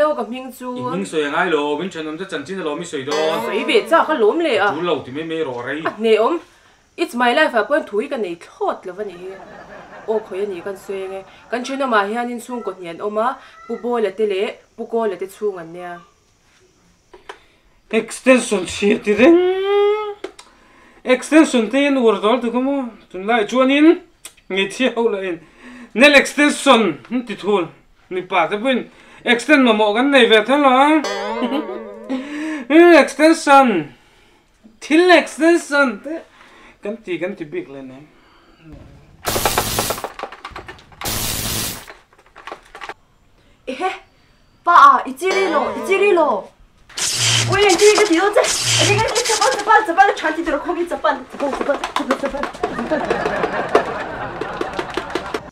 Hello ka hming chu. I hming sawi a ngai lo, min thenawm te chanchin alawm i sawi dawn. Sawi ve chak alawm le a. A tul lo ti mai mai rawh rei. A hneawm. It's my life ah pawhin thu hi ka nei thlawt lo a nih hi. Aw khawi a ni kan sawi ange. Kan thenawmah hianin chhungkaw hnih an awm a, Pu Bawla te leh Pu Kawla te chhung an nia. Extension chhia ti reng. Extension te hian uar zual tuk a maw? Tunlai chuanin hmeichhia ho lah in nail extension an ti thul. Mipa te pawhin extend mamawh kan nei ve tho lo a. Extension thil extension te kan ti kan ti bik leh nem. Ehe! Pa a, i chiri lo, i chiri lo. Ui, eng tin ka ti dawn che? Eng tin ka chapal, chapal, chapal a than ti tur a khawm hi chapal, chapal, chapal, chapal, chapal, chapal.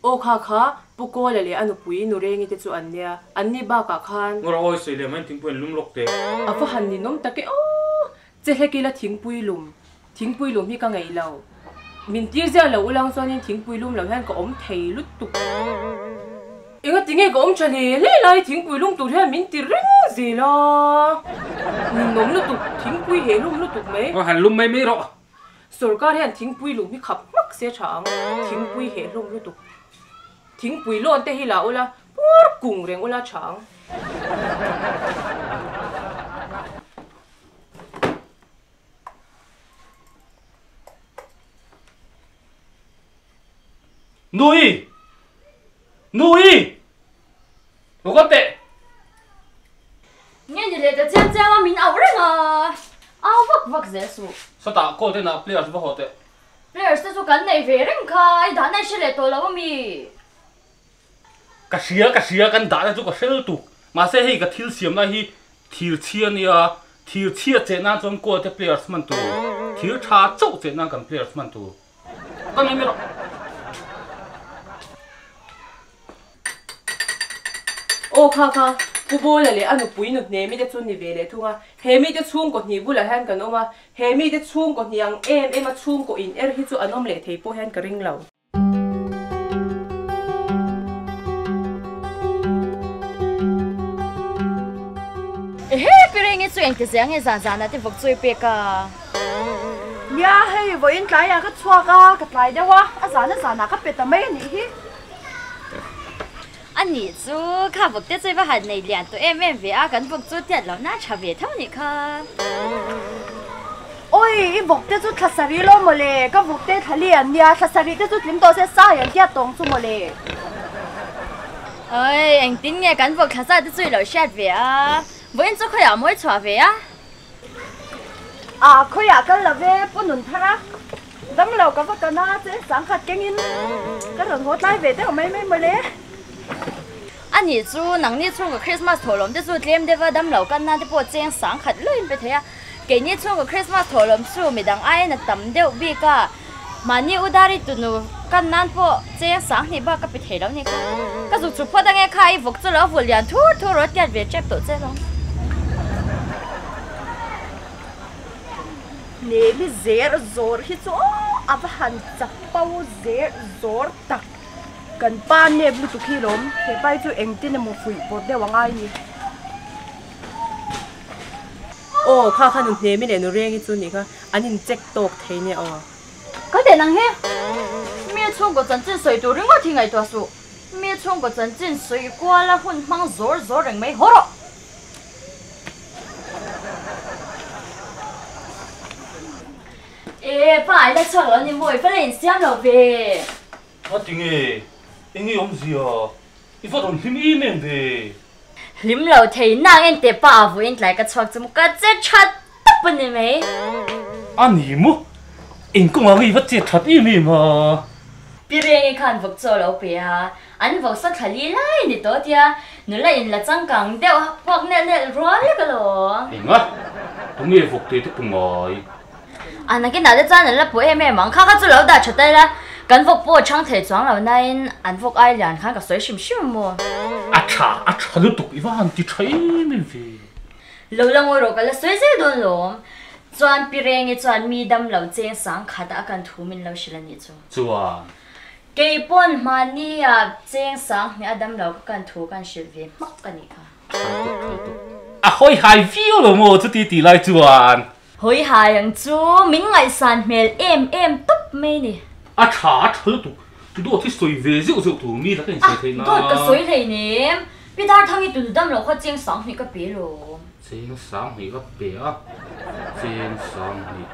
Aw kha kha, Pu Kawla leh a nupui Nurengi te chu an nia, an ni bakah khan. Ngawr awi sawi leh mai thingpui an lum lawk teh. A va han ninawm tak e aw! Che hlek ila thingpui lum, thingpui lum hi ka ngeih lo. Min tir ziah lo ulang chuanin thingpui lum lo hian ka awm thei lutuk. Enga tinge ka awm tha hle hle lai thingpui lum tur hian min ti reng zel a. Ninawm lutuk, thingpui heh lum lutuk mai. Aw han lum mai mai rawh. Sorkar hian thingpui lum hi khap hmak se tha ang, thingpui heh hlum lutuk. Thingpui lawn te hi la ula, puar kung reng ula tha ang. Nui! Nui! Lo kal teh! Nge ni leh ta chiang chiang a min auh reng a, au vak vak zel suh. Sawtah call te nah players va haw teh. Players te chu kan nei ve reng kha, i dahna i hre leh tawh lo ami? Ka hria, ka hria, kan dahna chu ka hrel tuk. Mahse hei ka thil siam lai hi thir chhia a nia, thir chhia cheh nan chuan goal te players hman tur, thir tha chauh cheh nan kan players hman tur. Ka nei mai rawh. Aw kha kha, Pu Bawla leh a nupui nu hne mite chu ni ve leh thung a, he mite chhungkaw hnih bulah hian kan awm a, he mite chhungkaw hnih ang em em a chhungkaw in er hi chu an awm leh thei pawh hian ka ring lo. Ehe, Pirengi chu engti zia nge zan zanah te vawk chawi pek a? Nia, hei vawiin tlaiah ka chhuak a, ka tlai deuh a, a zana zanah ka pe ta mai a nih hi. A nih chu, kha vawk te chu i va han nei lian tawh em em ve a, kan vawk chu tiat lohna a tha ve tho nih kha. Awi, i vawk te chu thla sarih lo mawle, ka vawk te thla li an nia, thla sarih te chu tling tawh se sai an tiat tawng chu mawle. Awi, engtin nge kan vawk thla zat te chu i lo hriat ve a, vawiin chu khawiah mawi chhuah ve a? A, khawiah kal lo ve, Pu Nunthar a. Dam lo ka va kan a, cheng sangkhat kengin ka rawn haw tlai ve deuh mai mai mawle. A nih chu, nangni chhungkaw Krismas thawhlawm te chu tlem deuh a, dam lo kan nan te pawh cheng sangkhat luiin pe thei a. Keini chhungkaw Krismas thawhlawm chu midang aiin a tam deuh bik a, mahni udari tunu kan nan pawh cheng sanghnih bak ka pe thei lo ni kha. Ka zuk chhuk phawt ange kha, i vawk chu lo vul lian thur thur rawh tiat ve tep tawh che lawng. Nemi zer zawr hi chu a va han chapo zer zawr tak. Kan pa nep lutuk hi lawm, he pa hi chu engtin emaw fuih pawt deuh a ngai ni. Aw kha kha nu Hnemi leh nu Rengi chu nih kha an in check tawk thei nia aw. Ka den ang he. Mi chhungkaw chanchin sawi tur ringawt hi ngaihtuah suh. Mi chhungkaw chanchin sawi kuala hun hmang zawr zawr reng mai haw rawh. E pa i la chhuak lo ni maw i va la insiam lo ve. A ti nge? Eng nge awmzia? I va rawn hlim em em ve. Hlim lo thei nang en teh pa a vawiin tlai ka chhuak chu maw ka che that tawp a ni mai. A ni maw? Eng kawngah nge i va che that em em a? Pi Rengi khan vawk chaw lo pe a, An vawksa thla li lai ni tawh tia nula in la changkang deuh puak nelh nelh rual lek alawm. Enga? Tunge vawk te te pu ngai? A nakinah te chuan an la pu em em ang. Kha kha chu lo dah tha ta ila, kan vawk pawh a chhang thei chuang lo nain an vawk ai lian khan ka sawi hrim hrim a maw? A tha, a tha lutuk i va han ti tha em em ve. Lo la ngawi rawh ka la sawi zel dawn lawm. Chuan Pi Rengi chuan mi dam lo cheng sang khat a kan thu min lo hrilh a nih chu. Chuan. Kei pawn mahnia cheng sang hmeh a dam lo ka kan thu kan hrilh ve hmak a nih kha. A hawi hai viau lo maw chuti tih lai chuan. Hawi hai ang chu min ngaihsan hmel em em tawp mai ni. A tha a tha lutuk, dawt hi sawi ve zeuh zeuh tur mi laka insawi theih nan. Dawt ka sawi hleinem, Pi Darthangi tunu dam loh kha cheng sanghnih ka pe lo. Cheng sanghnih ka pe a, cheng sanghnih,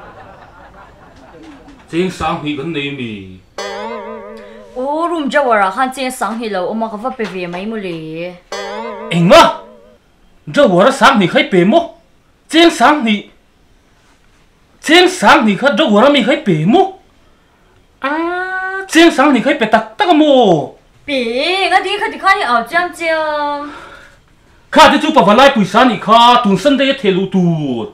cheng sanghnih kan nei mi? U room drawer ah khan cheng sanghnih lo awm a, ka va pe ve mai mawle. Enga? Drawer a sanghnih kha i pe maw? Cheng sanghnih, cheng sanghnih kha drawer a mi kha i pe maw? Aaa, cheng sanghnih kha i pe tak tak a maw? Pe, nga ding kha tikhan i au chiam chiam. Kha te chu pavalai puisa nih kha tun Sunday a theh luh tur.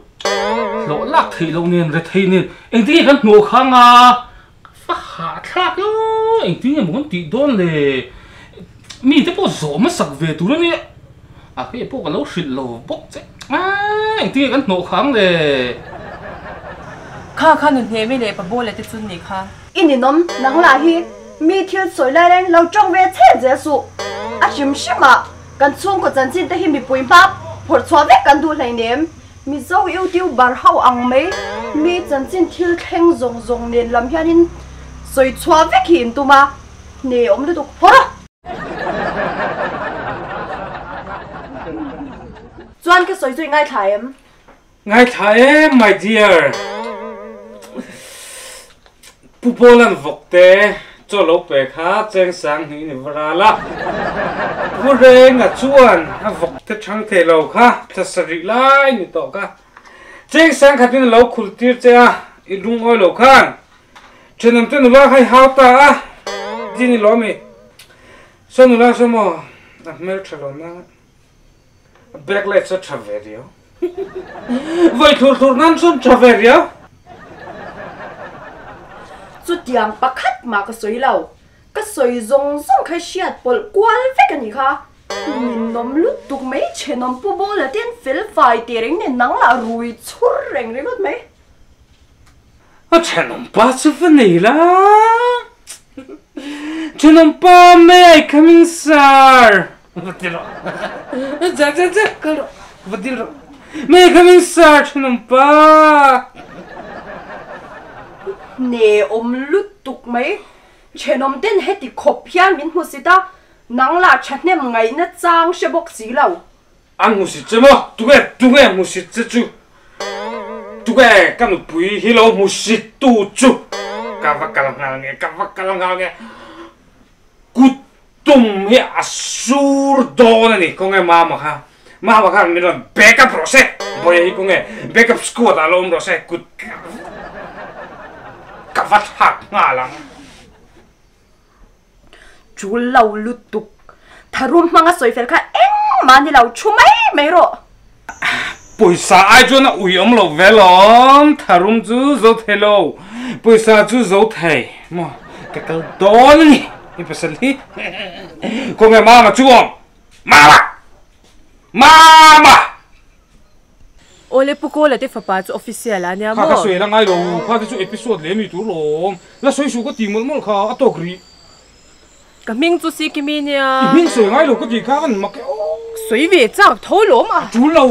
Hlawh lak theih loh nen, rethei nen, engtin nge kan hnawh kha anga va hahthlak lo, engtin nge maw kan tih dawn le? Mi te pawh zawh hmasak ve tur a nia, a hei pawh ka lo hrilh lo bawk che, aaa engtin nge kan hnawh kha ang le? Kha kha nu hnehmi leh pa bawla te chu ni kha. I ninawm, nang lah hi mi thil sawi lai reng lo tawng ve chhe zel suh. A hrim hrim ah kan chhungkaw chanchin te hi mipui hma phawrh chhuah vek kan duh hleinem. Mizo youtuber ho ang mai mi chanchin thil thleng zawng zawng nen lam hianin sawi chhuah vek hi in tum a, hne awm lutuk phawrh a. Chuan ka sawi chu i ngaithla em? Ngaithla em my dear. Pu Pawlan vawk te chaw lo pe kha cheng sang hnih ni va ral a. Pu Renga chuan a vawk te chhang thei lo kha thla sarih lai ni tawh kha. Cheng sang khatin a lo khul tir che a, i lungawi lo khan. Thenawm te nula kha i hau ta a, ti ni lawm i. Saw nula saw maw a hmeltha lo nang a. Backlight chu a tha ve riau. Vawi thlur thlur nan chuan tha ve riau. Chutiang pakhat mah ka sawi lo. Ka sawi zawng zawng kha hriat pawlh kual vek a nih kha. Ninawm lutuk mai thenawm pu Bawla te an fel fai teh reng nen nang lah rui chhur reng ringawt mai. A thenawm pa chu va nei la. Thenawm pa may I come in sir? Va ti rawh. Za za za kal rawh. Va dil rawh. May I come in sir thenawm pa. Hne awm lutuk mai. Thenawm ten heti khawp hian min hmu sit a, nang lah thahnem ngaihna chang hre bawk si lo. An hmusit che maw? Tunge tunge hmusit che chu? Tunge ka nupui hi lo hmusit tu chu? Ka va kal nghal nge, ka va kal nghal nge. Kut tum hi a sur dawn a ni. Khawnge mama kha? Mama kha min rawn back up rawh se. Bawiha hi khawnge back up squad ah lo awm rawh se. Kut ka va thlak nghal ang. Tul lo lutuk. Tharum hmanga sawi fel kha engmah ni lo, thu mai mai rawh. Pawisa ai chuan a ui awm lo ve lawm, tharum chu zo thei lo, pawisa chu zo thei maw, ka kal dawn a ni i pasal hi. Khawnge mama chu awm? Mama! Mama! Awle Pu Kawla te fapa chu official a nia Kha ka maw? sawi la ngai lo, kha te chu episode leh mi tur lawm. La sawi suh ka ti mawlh mawlh kha a tawk rih. Ka hming chu Sikimi nia. I hming sawi ngai lo ka ti kha kan mak e aw. Sawi ve chak tho lawm a. A tul lo.